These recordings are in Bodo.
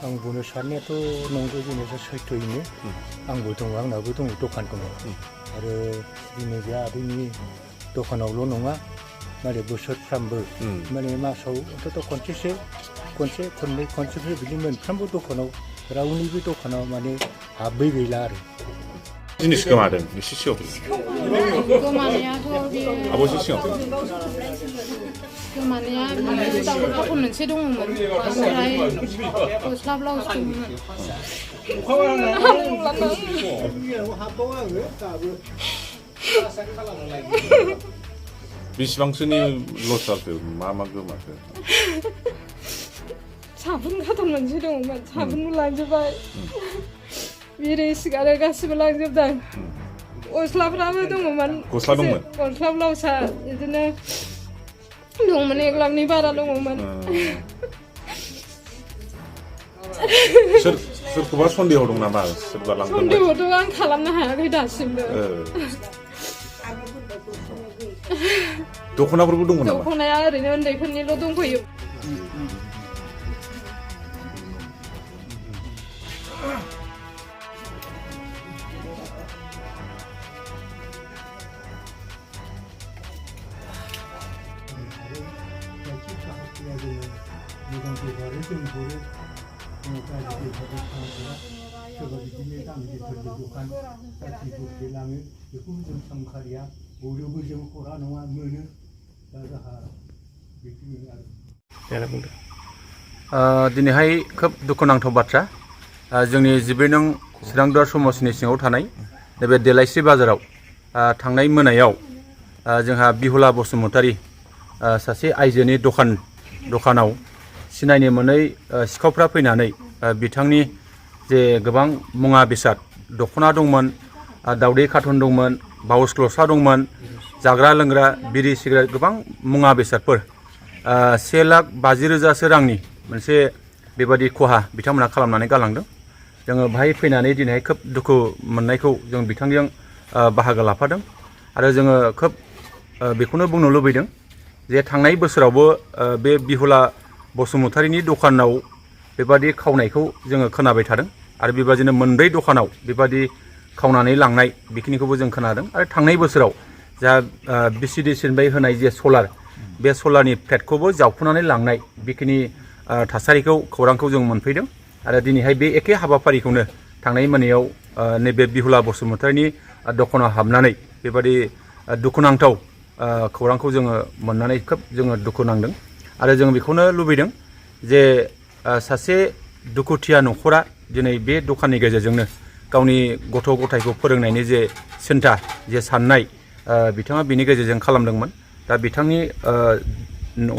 आं बुंनो साननायाथ' नंगौ जेनेबा सैथोयैनो आंबो दङ आंनाबो दङ दखान दङ आरो दिनै बे आदैनि दखानावल' नङा माने बोसोरफ्रामबो माने मासाव अन्तत' खनसे खननै बिदि मोनफ्रोमबो दखानाव रावनिबो दखानाव माने हाबै गैला आरो जिनिस गोमादों एसे सिगाङाव गोमानायाथ' बे आब' एसे सिगाङाव गोमानाया दाउला खाखन मोनसे दङमोन ओमफ्राय गस्ला ब्लाउस दंमोन बेसेबांसोनि लस जाखो मा गोमाखो साबोन खाथन मोनसे दङमोन साबोनबो लांजोबबाय बिरि सिगारेट गासिबो लांजोबदों गस्लाफ्राबो दङमोन गस्ला ब्लाउसआ बिदिनो दंमोन 1 लाखनि बारा दङमोन सोरखौबा सन्देह दं नामा सोरबा लांदों सन्देहथ' आं खालामनो हायाखै दासिमबो दख'नाफोरबो दंमोन नामा दख'नाया ओरैनो उन्दैफोरनिल' दंफैयो दिनैहाय खोब दुखुनांथाव बाथ्रा जोंनि 12 नं सिरांदुवार समाजनि सिङाव थानाय नैबे देलायस्रि बाजाराव थांनाय मोनायाव जोंहा बिहुला बसुमतारी सासे आइजोनि दखानाव सिनायनो मोनै सिखावफ्रा फैनानै बिथांनि जे गोबां मुवा बेसाद दख'ना दंमोन दावदै खाथन दंमोन बाउस गस्ला दंमोन जाग्रा लोंग्रा बिरि सिगारेट गोबां मुवा बेसादफोर 1,50,000 रांनि मोनसे बेबादि खहा बिथांमोना खालामनानै गालांदों जोङो बाहाय फैनानै दिनैहाय खोब दुखु मोननायखौ जों बिथांजों बाहागो लाफादों आरो जोङो खोब बेखौनो बुंनो लुबैदों जे थांनाय बोसोरावबो बे बिहुला बसुमतारीनि दखानाव बेबादि खावनायखौ जोङो खोनाबाय थादों आरो बेबादिनो मोनब्रै दखानाव बेबादि खावनानै लांनाय बेखिनिखौबो जों खोनादों आरो थांनाय बोसोराव जा बिसिडिसिनिफ्राय होनाय जे सलार बे सलारनि फ्लेटखौबो जावखुनानै लांनाय बेखिनि थासारिखौ खौरांखौ जों मोनफैदों आरो दिनैहाय बे एखे हाबाफारिखौनो थांनाय मोनायाव नैबे बिहुला बसुमतारीनि दखानाव हाबनानै बेबादि दुखुनांथाव खौरांखौ जोङो मोननानै खोब जोङो दुखु नांदों आरो जों बेखौनो लुबैदों जे सासे दुखुथिया न'खरा दिनै बे दखाननि गेजेरजोंनो गावनि गथ' गथायखौ फोरोंनायनि जे सिन्था जे साननाय बिथाङा बिनि गेजेरजों खालामदोंमोन दा बिथांनि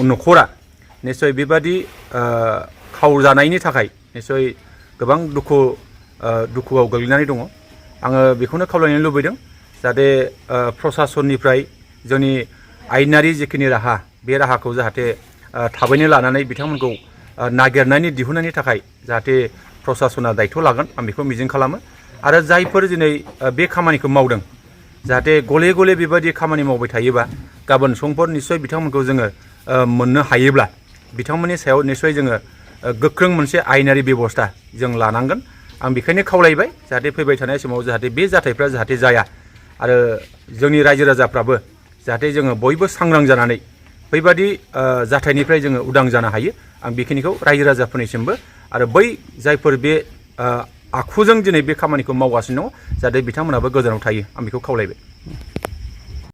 न'खरा निश्चय बेबादि खावजानायनि थाखाय निश्चय गोबां दुखुआव गोग्लैनानै दङ आङो बेखौनो खावलायनो लुबैदों जाहाथे प्रसासननिफ्राय जोंनि आयेनारि जिखिनि राहा बे राहाखौ जाहाथे थाबैनो लानानै बिथांमोनखौ नागिरनायनि दिहुननायनि थाखाय जाहाथे प्रसासना दायथ' लागोन आं बेखौ मिजिं खालामो आरो जायफोर दिनै बे खामानिखौ मावदों जाहाथे गले गले बेबायदि खामानि मावबाय थायोबा गाबोन समफोर निश्चय बिथांमोनखौ जोङो मोननो हायोब्ला बिथांमोननि सायाव निश्चय जोङो गोख्रों मोनसे आयेनारि बेबस्था जों लानांगोन आं बेखायनो खावलायबाय जाहाथे फैबाय थानाय समाव जाहाथे बे जाथायफ्रा जाहाथे जाया आरो जोंनि रायजो राजाफ्राबो जाहाथे जोङो बयबो सांग्रां जानानै बैबादि जाथायनिफ्राय जोङो उदां जानो हायो आं बेखिनिखौ रायजो राजाफोरनिसिमबो आरो बै जायफोर बे आखुजों दिनै बे खामानिखौ मावगासिनो दङ जाहाथे बिथांमोनाबो गोजानाव थायो आं बेखौ खावलायबाय